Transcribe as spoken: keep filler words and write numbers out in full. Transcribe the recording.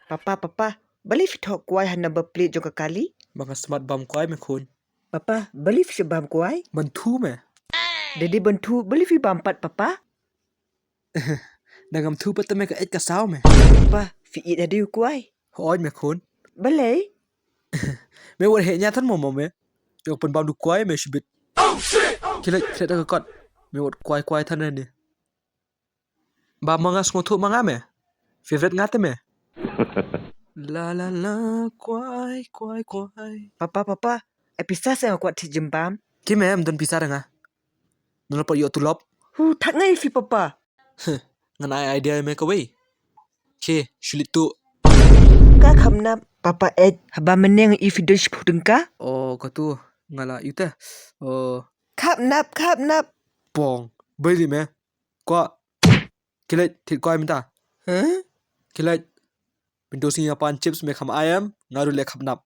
Papa, papa, balei phi thoh kwai ha number plate jong ka kali? Ba nga smat bam kwai me khun. Papa, balei phi shu bam kwai? Ban thu me. Daddy, ban thu, balei phi bam pat papa? Da ngam thu pat te me ka eit ka saw me. Papa, phi eit hadien u kwai? Hooid me khun. Balei? Me wat heh nia than mo mo me. Ïoh pynbam du kwai me shibit. Khie leit, khie leit da ka kot. Me wat kwai kwai than ne. Ba ma nga sngewthuh ma nga me. Favorite nga te me. La la la, kwai kwai kwai. Papa, papa, e pisa se nga kwah thied jingbam. Ki me, ym don pisa da nga. Don la pat ïoh tulop. Hu, thak ngai phi papa. Ngan ai idea me kawei. Ki, shu leit tu. Ka kham nap, papa eit, haba mynne nga ïoh phi don shiphew tyngka. O, katu, nga la ïoh te. O. Kham nap, kham nap. Pong, bai di me. Kwah. Khie leit, thied kwai mynta. Huh? Khie leit. Mynta sngi nga pan chips me kham ai em, nga ruh leh kham nap.